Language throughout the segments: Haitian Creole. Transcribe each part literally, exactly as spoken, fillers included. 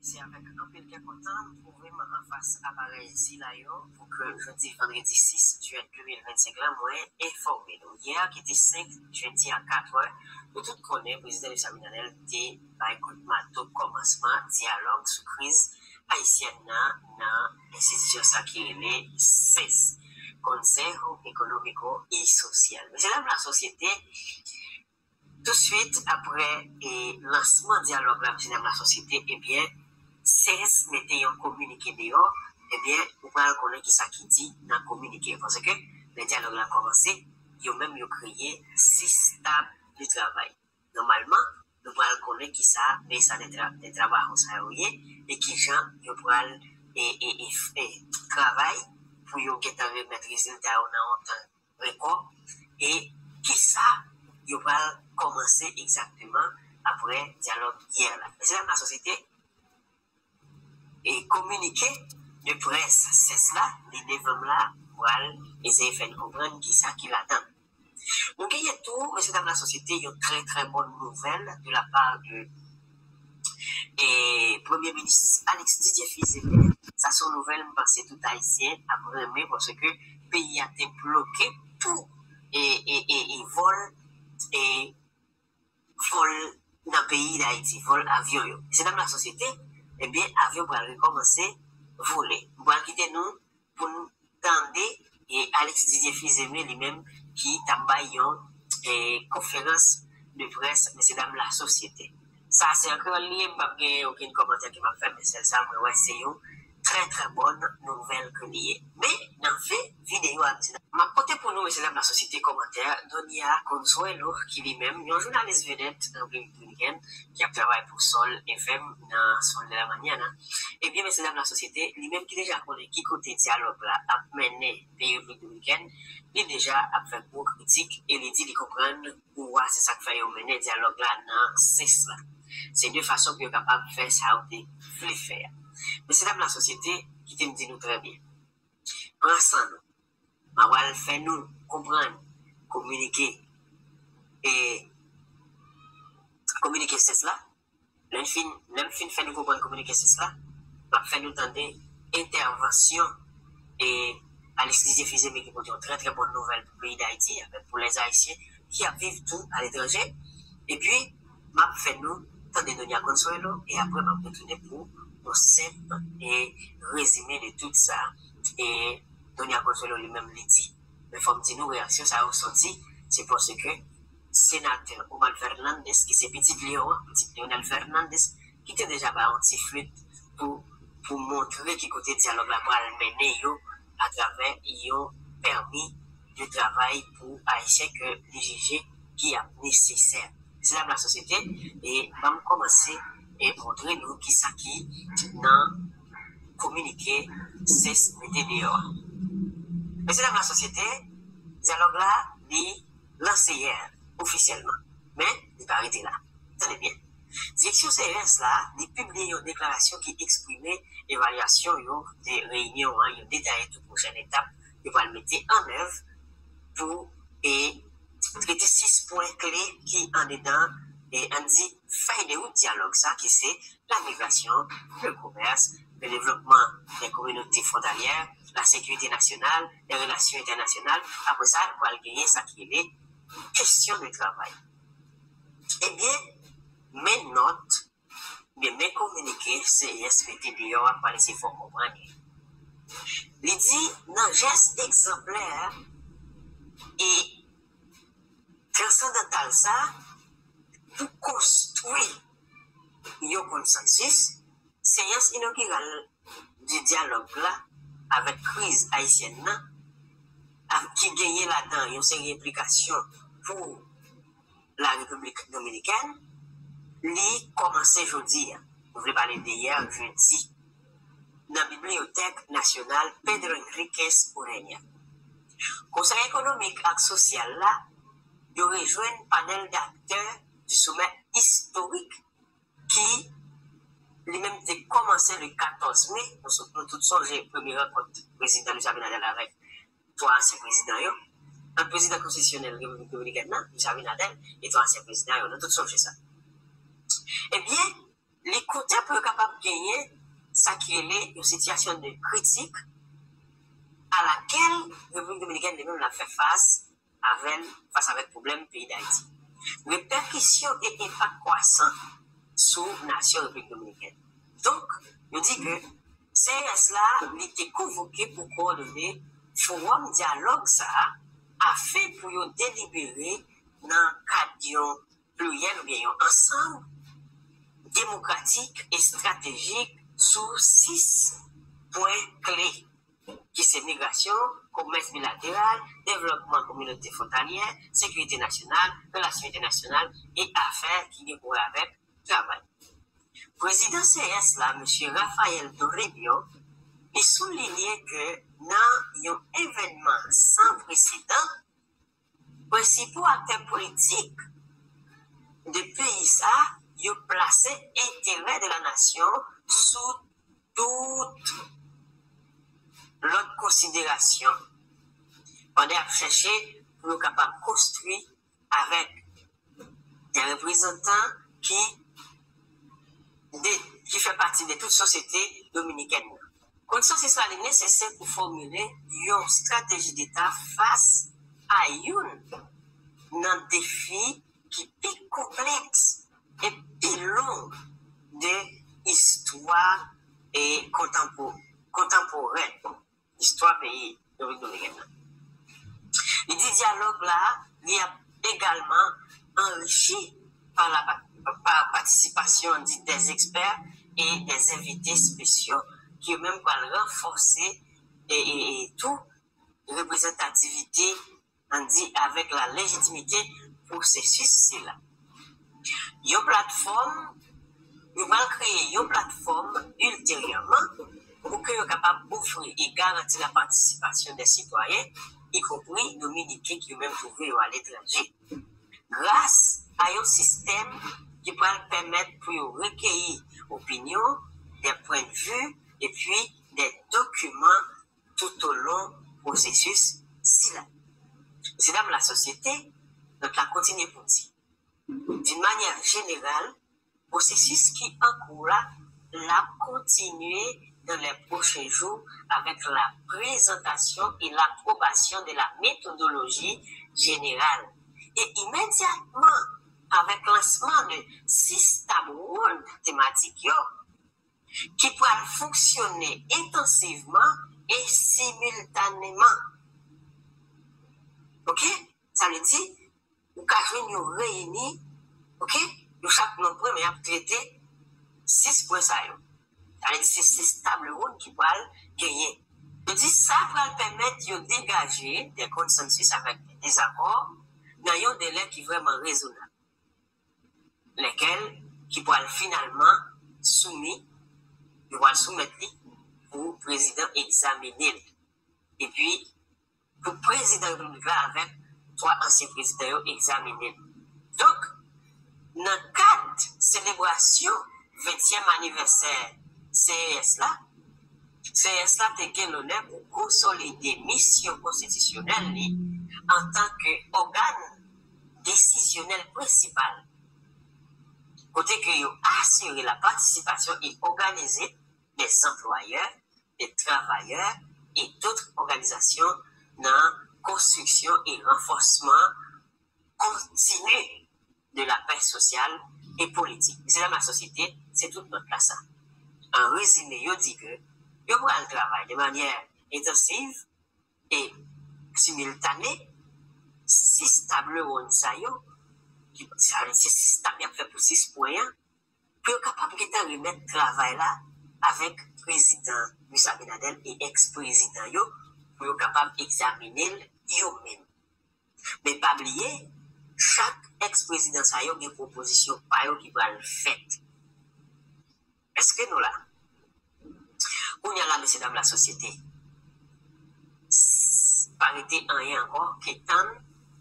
Se avèk anpil kè kontan m twouve m anfas aparèy sila yo pou ke jodi vandredi sis jen de mil vennsenk la mwen enfòme nou. Yè ki te senk jen di a kat è, nou tout konnen prezidan Luis Abinader te bay kout mato kòmansman dyalòg sou kriz ayisyèn nan nan enstitisyon sa ki rele ses, Consejo Económico y Social. Mesye dam lasosyete, touswit apre e, lansman dyalòg la, mesye dam lasosyete, ebyen, ses mete yon kominike deyò, ebyen, ou pral konnen kisa ki di nan kominike. Paske lè dyalòg la kòmanse, yo menm yo kreye sis tab de travay. Nòmalman, nou pral konnen kisa mesa de, tra, de trabajo sa yo ye e kijan yo pral e, e, e, e, travay pou yo gentan remèt rezilta yo nan yon tan rekò e kisa yo pral kòmanse egzakteman apre dyalòg yè la. Mesye dam lasosyete, e kominike de près ses la, li devan m la, pral eseye fè n konprann kisa ki ladan. Nou genyen tou, mesye dam lasosyete, yon trè trè bòn nouvèl de la part de e, Premye Minis Alex Didier Fils-Aimé. Sa se yon nouvèl m panse tout Ayisyen ap renmen paske peyi a te bloke pou e, e, e, e vòl e vòl nan peyi Dayiti, vòl avyon yo. Mesye dam lasosyete, ebyen, avyon pral rekòmanse vole. M pral kite nou pou n tande e Alex Didier Fils-Aimé li menm ki t ap bay yon e, konferans de près, mesye dam lasosyete. Sa se an kreyòl li ye, m p ap gen okenn kòmantè ke m ap fè, men sèl sa mwen wè se yon trè trè bòn nouvèl ke li ye. Men nan fen videyo a, mesye dam, m ap pote pou nou, mesye dam lasosyete, kòmantè Donia Consuelo, ki li menm yon jounalis vedèt Repiblik Dominikèn ki ap travay pou Sol F M nan Sol de la Mañana. Ebyen, mesye dam lasosyete, li menm ki deja konnen ki kote dyalòg la ap mennen peyi Repiblik Dominikèn, li deja ap fè gwo kritik e li di li konprann pouvwa, se sa k fè yo mennen dyalòg la nan ses la. Se de fason pou yo kapab fè sa yo te vle fè a. Mesye dam lasosyete, kite m di nou trè byen. Pran san nou. M a pral fè nou konprann kominike e kominike ses la. Lè m fin, lè m fin fè nou konprann kominike ses la, m ap fè nou tande entèvansyon e Alex Didier Fils-Aimé ki pote yon trè trè bòn nouvèl pou peyi Dayiti, avèk pou lèzayisyen ki ap viv tou aletranje. Epi, m ap fè nou tande Donia Consuelo, e apre m ap retounen pou yon senp e rezime de tout sa e Donia Consuelo li menm li di. Men fò m di nou, reyaksyon sa yo soti, se paske senatè Omar Fernandez, ki se pitit Leon an, pitit Leonel Fernandez, ki te deja bay yon ti flit pou, pou montre ki kote dyalòg la pral mennen yo atravè yon pèmi de travay pou Ayisyen ke li jije ki ap nesesè. Mesye dam lasosyete, e ban m kòmanse e montre nou kisa ki nan kominike ses mete deyò a. Mesye dam lasosyete, dyalòg la, li lanse yè ofisyèlman, men li pa rete la. Tande byen. Direksyon ses la, li pibliye yon deklarasyon ki eksprime evalyasyon yo de reyinyon an, yo detaye tou pwochèn etap yo pral mete an èv pou e trete sis pwen kle ki andedan e ann di fèy de wout dyalòg sa ki se la migrasyon, le commerce, le développement des communautés frontalières, la sécurité nationale, les relations internationales. Apre sa, pral genyen sa ki rele kesyon de travay. Ebyen, men nòt, ebyen, men kominike ses mete deyò a, pral eseye fè w konprann li. Li di, nan jès egzanplè e transandantal sa, pou konstwi yon konsansis, seyans inogiral de dyalòg la avèk kriz ayisyèn nan, ki genyen ladan yon seri enplikasyon pou la Repiblik Dominikèn, li kòmanse jodi a. Nou vle pale de yè, jedi, nan Bibliyotèk Nasyonal Pedro Enríquez Ureña. Konsèy Ekonomik ak Sosyal la, yo rejwenn panèl d'aktè du sommet istorik ki li menm te kòmanse le katòz me. Nou, nou tout sonje premye rankont prezidan Luis Abinader avèk twa ansyen prezidan yo, ant prezidan konstitisyonèl Repiblik Dominikèn nan, Luis Abinader, e twa ansyen prezidan yo. Nou tout sonje sa. Ebyen, Li koute pou yo kapab genyen sa ki rele yon sitiyasyon de kritik a lakèl Repiblik Dominikèn li menm l ap fè fas avè l, fas avèk pwoblèm peyi Dayiti. Repèkisyon e enpak kwasan sou nasyon Repiblik Dominikèn. Donk, yo di ke C E S la, li te konvoke pou kowòdone fowòm dyalòg sa a, afen pou yo delibere nan kad yon pliryèl oubyen yon ansanm demokratik e estratejik sou sis pwen kle, ki se migrasyon, komès bilateral, devlòpman kominote fwontalyè, sekirite nasyonal, relasyon entènasyonal e afè ki gen pou wè avèk travay. Prezidan C E S la, mesye Rafael Toribio, li soulinye ke nan yon evènman san presedan, prensipal aktè politik de peyi sa, yo plase enterè de la nasyon sou tout lòt konsiderasyon, pandan y ap chèche pou yo kapab konstwi avèk de reprezantan ki de, ki fè pati de tout sosyete dominikèn nan. Konsansis la li nesesè pou fòmile yon estrateji deta fas a youn nan defi ki pi konplèks e pi long de istwa e kontanpo, kontanporèn, istwa peyi Repiblik Dominikèn nan. Li di dyalòg la, li ap egalman anrichi pa la pa, pa patisipasyon di des experts e des envite spesyo ki yo menm pral ranfòse e, e, e tou reprezantativite, ann di avèk la lejitimite pwosesis sila. Yon platfòm, yo pral kreye yon platfòm ilteryèman pou ke yo kapab ofri e garanti la patisipasyon de sitwayen, ikonpri dominiken ki yo menm twouve yo aletranje, gras a yon sistèm ki pral pèmèt pou yo rekeyi opinyon, de pwennvi epi de dokiman toutolon pwosesis sila. Mesyedam lasosyete, nòt la kontinye pou di, d'une manière générale, pwosesis ki an kou la, l ap kontinye dans les prochains jours avec la présentation et l'approbation de la méthodologie générale. E imedyatman, avèk lansman de sis table ronde tematik yo, ki pral fonksyone entansivman e similtaneman. Oke? Sa vle di, ou ka jwenn yo reyini, oke? Yo chak nan pwen, men y ap trete sis pwen sa yo. Sa vle di, se sis table ronde ki pral genyen. Yo di sa pral pèmèt yo degaje de konsansis avèk de dezakò nan yon delè ki vrèman rezonab. Lèkèl ki pral finalman soumi, yo pral soumèt li pou prezidan egzamine l. Epi, pou prezidan repiblik la avèk twa ansyen prezidan yo egzamine l. Donk, nan kad selebrasyon ventyèm anivèsè C E S la, C E S la te gen lonè pou konsolide misyon konstitisyonèl li antanke ògàn desizyonèl prensipal, kote ke yo asire la patisipasyon e òganize des anplwayè, des travailleurs et d'autres organisations nan konstriksyon e ranfòsman kontini de lapè sosyal e politik. Mesyedam lasosyete, se tout nòt la sa. An rezime, yo di ke yo pral travay de manyè entansiv e similtane sis table ronde sa yo, ki, sa vle di se sis tab y ap fè pou sis pwen an, pou yo kapab gentan remèt travay la avèk prezidan Luis Abinader e eks-prezidan yo, pou yo kapab egzamine l yo menm. Men pa bliye, chak eks-prezidan sa yo gen pwopozisyon pa yo ki pral fèt. Èske nou la? Kounye a la, mesyedam lasosyete, s-, pa rete anyen ankò ke tann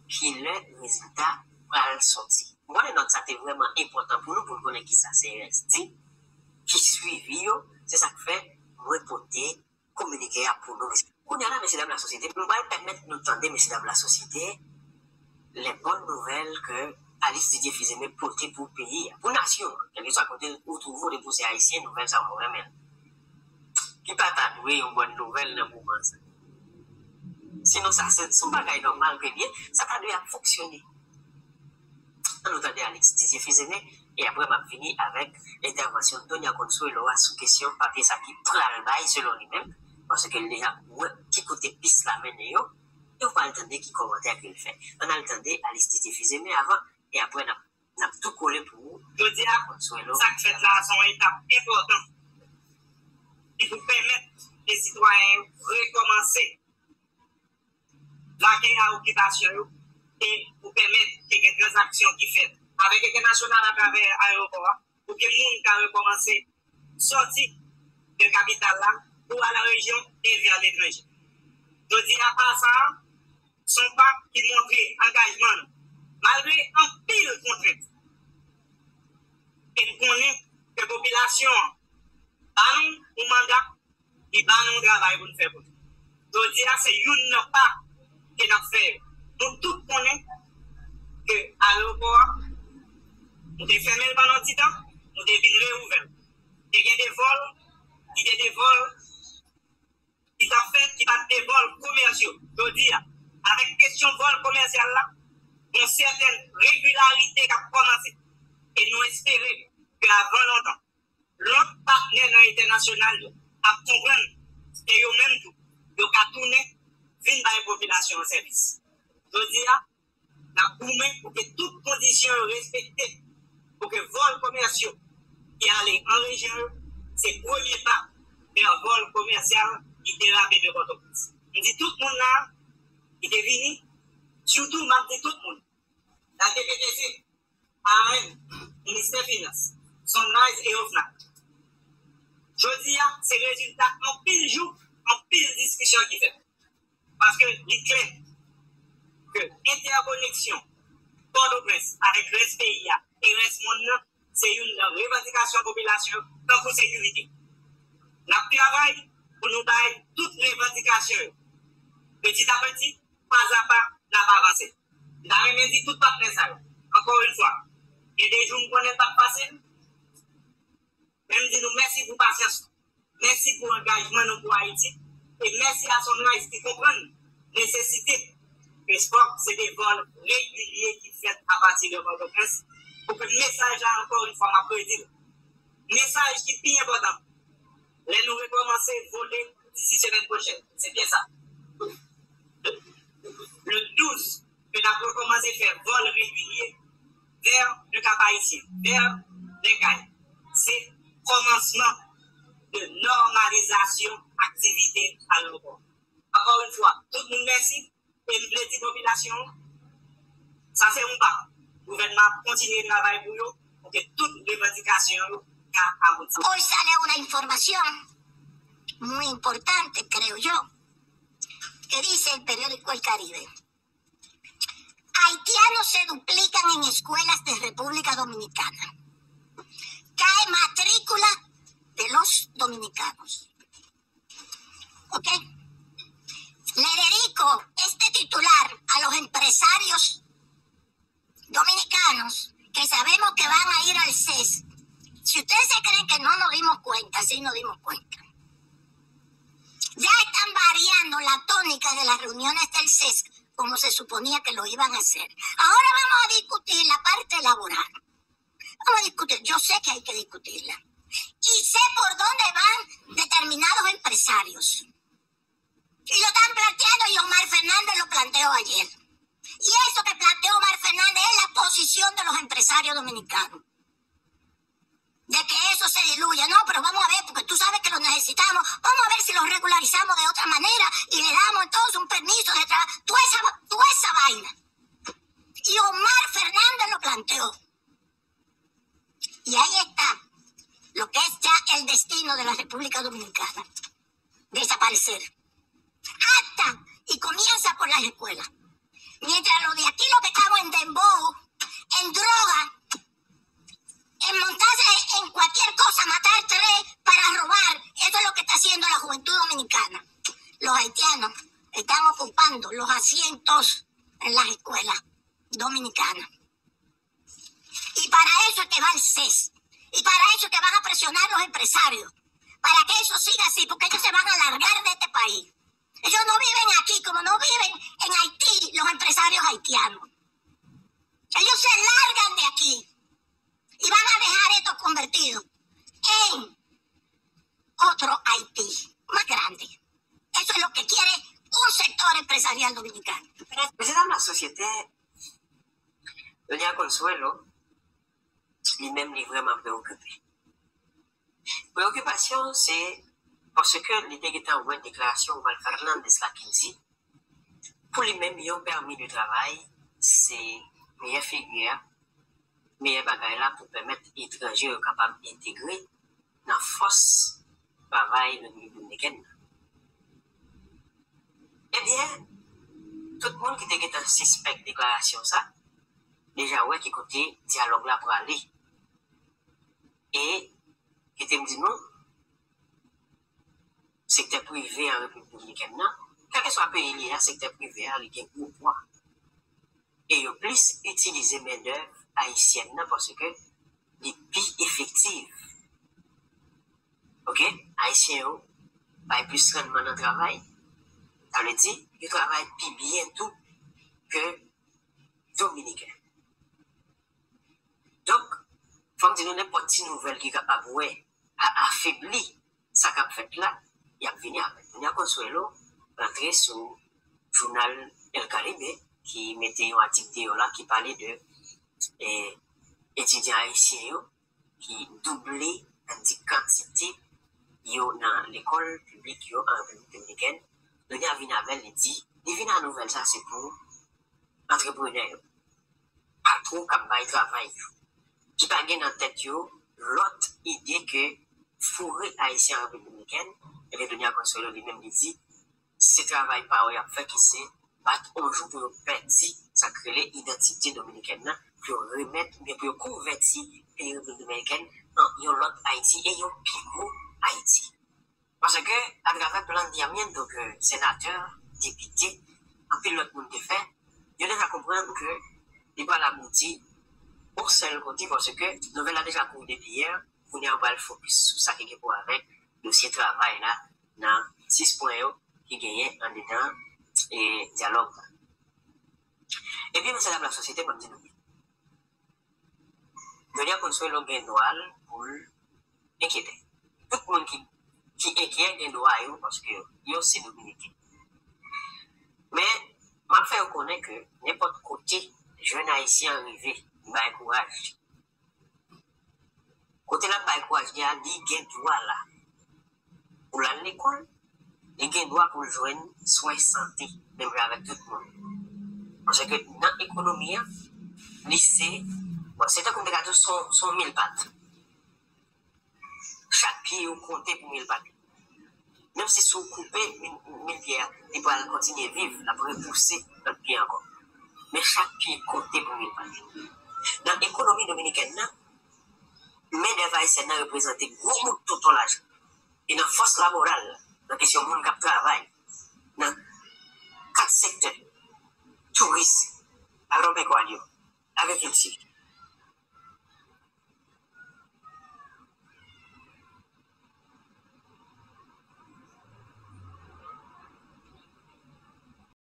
kilè rezilta pral sòti. M konnen nòt sa te vrèman enpòtan pou nou, pou n konnen kisa C E S di, ki swivi yo, se sa k fè mwen pote kominike a pou nou. Kounye a la, mesyedam lasosyete, m pral pèmèt nou tande, mesyedam lasosyete, les bonnes nouvelles que Alis Didye Fils-Aimé pote pou peyi a, pou nasyon an, kèlkeswa kote ou twouve w, depi w se ayisyen, nouvèl sa a ou renmen l. Ki pa ta dwe yon bòn nouvèl nan moman sa. Sinon, sa se se yon bagay nòmal, ke byen, sa ta dwe ap fonksyone. Ann nou tande Alis Didye Fils-Aimé, e apre m ap vini avèk entèvansyon Donia Consuelo a sou kesyon papye sa ki pral bay selon li menm, paske l deja wè ki kote pis la mennen yo, e w pral tande ki kòmantè ke l fè. Ann al tande Alis Didye Fils-Aimé avan, e apre n ap, n ap tou kole pou ou. Jodi a, Consuelo. Sa k fèt la a se yon etap enpòtan ki pou pèmèt ke sitwayen yo rekòmanse lage a okipasyon yo e pou pèmèt ke gen tranzaksyon ki fèt avèk entènasyonal atravè ayewopò a, pou ke moun ka rekòmanse sòti de kapital la pou al an rejyon e vè letranje. Jodi a, pa sa a, se yon pa ki montre angajman nou, malgre anpil kontrent. E n konnen ke popilasyon an ba nou yon manda, li ba nou yon travay pou n fè pou li. Jodi a, se youn nan pa ke n ap fè yo. Nou tout konnen ke ayewopò a, nou te fèmen l pandan yon ti tan, nou te vin reouvè l. Te gen de vòl, ki te de vòl ki t ap fèt, ki pa t de vòl komèsyal. Jodi a, avèk kesyon vòl komèsyal la, gen yon sètèn regilarite k ap kòmanse. E nou espere ke avan lontan, lòt patnè nan entènasyonal yo ap konprann ke yo menm tou, yo ka tounen vin bay popilasyon an sèvis. Jodi a, n ap goumen pou ke tout kondisyon yo respekte, pou ke vòl komèsyal ki ale an rejyon yo, se premye pa vè vòl komèsyal ki derape de Pòtoprens. M di tout moun la ki te vini, sitou m ap di tout moun, la T P T C, A R N, Ministè Finans, Sunrise e OFNAC. Jodi a, se rezilta anpil jou, anpil diskisyon ki fèt. Paske li klè ke entèkoneksyon Pòtoprens avèk rès peyi a e rès monn nan se youn nan revandikasyon popilasyon yo, tankou sekirite. N ap travay pou nou bay tout revandikasyon yo. Petit à petit, pas à pas, n ap avanse. M ta renmen di tout patnè sa yo, ankò yon fwa, gen de jou m konnen l p ap fasil, men m di nou mèsi pou pasyans nou. Mèsi pou angajman nou pou Ayiti. E mèsi a Sunrise ki konprann nesesite ke fòk se de vòl regilye ki fèt apati de Pòtoprens, pou ke mesaj la, ankò yon fwa, m ap redi l, mesaj ki pi enpòtan, lè nou rekòmanse vole disi semèn pwochèn, se byen sa, le douz, ke n ap rekòmanse fè vòl regilye vè le Cap Haïtien, vè Lèkay. Se kòmansman de nòmalizasyon aktivite ayewopò. Ankò yon fwa, tout moun mèsi, e m vle di popilasyon an, sa se yon pa. Gouvènman ap kontinye travay pou yo, pou ke tout revandikasyon yo ka abouti. Hoy sale una información muy importante, creo yo, que dice el periódico El Caribe. Haitianos se duplican en escuelas de República Dominicana. Cae matrícula de los dominicanos. ¿Ok? Le dedico este titular a los empresarios dominicanos que sabemos que van a ir al ces. Si ustedes se creen que no nos dimos cuenta, sí nos dimos cuenta. Ya están variando la tónica de las reuniones del ces como se suponía que lo iban a hacer. Ahora vamos a discutir la parte laboral. Vamos a discutir, yo sé que hay que discutirla. Y sé por dónde van determinados empresarios. Y lo están planteando y Omar Fernández lo planteó ayer. Y eso que planteó Omar Fernández es la posición de los empresarios dominicanos. De que eso se diluya. No, pero vamos a ver, porque tú sabes que lo necesitamos. Vamos a ver si lo regularizamos de otra manera y le damos entonces un permiso de trabajo. Toda esa, toda esa vaina. Y Omar Fernández lo planteó. Y ahí está lo que es ya el destino de la República Dominicana. Desaparecer. Hasta, y comienza por las escuelas. Mientras los de aquí lo que estamos en dembow, en droga, en montarse en cualquier cosa, matar tres para robar, eso es lo que está haciendo la juventud dominicana. Los haitianos están ocupando los asientos en las escuelas dominicanas. Para eso es que va el ces. Y para eso es que van a presionar los empresarios. Para que eso siga así, porque ellos se van a largar de este país. Ellos no viven aquí, como no viven en Haití los empresarios haitianos. Ellos se largan de aquí y van a dejar esto convertido en otro Haití más grande. Eso es lo que quiere un sector empresarial dominicano. Prezidan Lasosyete, Doña Consuelo, li menm li vrèman preokipe. Preokipasyon se paske li te gentan wè deklarasyon Juan Fernández la ki di pou li menm yon pèmi de travay se meyè figi a, meyè bagay la pou pèmèt etranje yo kapab entegre nan fòs travay Repiblik Dominikèn nan. Ebyen, tout moun ki te gentan sispèk deklarasyon sa deja wè ki kote dyalòg la prale. E kite m di nou, sektè prive an Repiblik Dominikèn nan, kèlkeswa peyi li ye a, sektè prive a li gen gwo pwa. E yo plis itilize mendèv ayisyèn nan paske li pi efektiv. Oke? Ayisyen yo bay plis rannman nan travay. Sa vle di, yo travay pi byen tou ke Dominiken. Donk, fò m di nou nenpòt ti nouvèl ki kapab wè a afebli sa k ap fèt la, y ap vini avè l. Doña Consuelo rantre sou jounal El Caribe ki mete yon atik deyò la ki pale de eh, etidyan ayisyen yo ki double, sa vle di kantite yo nan lekòl piblik yo an Repiblik Dominikèn. Doña vin avè l, li di, li vin a nouvèl sa se pou antreprenè yo, patwon k ap bay travay yo, ki pa gen nan tèt yo lòt ide ke foure Ayisyen an Repiblik Dominikèn. Ebyen, Doña Consuelo li menm li di, se travay pa yo y ap fè ki se bat on jou pou yo pèdi sa k rele idantite dominikèn nan, pou yo remèt oubyen pou yo konvèti peyi Repiblik Dominikèn an yon lòt Ayiti e yon pi gwo Ayiti. Paske, atravè plan Diamiento ke senatè, depite, anpil lòt moun te fè, yo deja konprann ke li pral abouti yon sèl kote, paske nouvèl la deja kouri depi yè, kounye a yo pral fokis sou sa ki gen pou wè avèk dosye travay la nan sis pwen yo ki genyen andedan e dyalòg la. Epi, mesye dam, lasosyete, ban m di nou byen. Doña Consuelo gen dwa l pou l enkyete. Tout moun ki, ki enkyè gen dwa yo, paske yo se Dominiken. Men, m ap fè yo konnen ke nenpòt kote jèn Ayisyen an rive, li bay kouraj. Kote l ap bay kouraj li a, li gen dwa la. Pou l al lekòl, li gen dwa pou l jwenn swen sante, menm jan avèk tout moun. Paske nan ekonomi an, li se, bon, se tankou m te ka di w, se yon, se yon mil pat. Chak pye yo konte pou mil pat. Menm si, si w koupe mil, mil pye a, li pral kontinye viv, l ap repouse lòt pye ankò. Men chak pye konte pou mil pat. Nan ekonomi dominikèn nan, mendèv ayisyèn nan reprezante gwo bout tonton lajan. E nan fòs laboral, nan kesyon moun k ap travay, nan kat sektè, touris, agropecuario, agrikilti,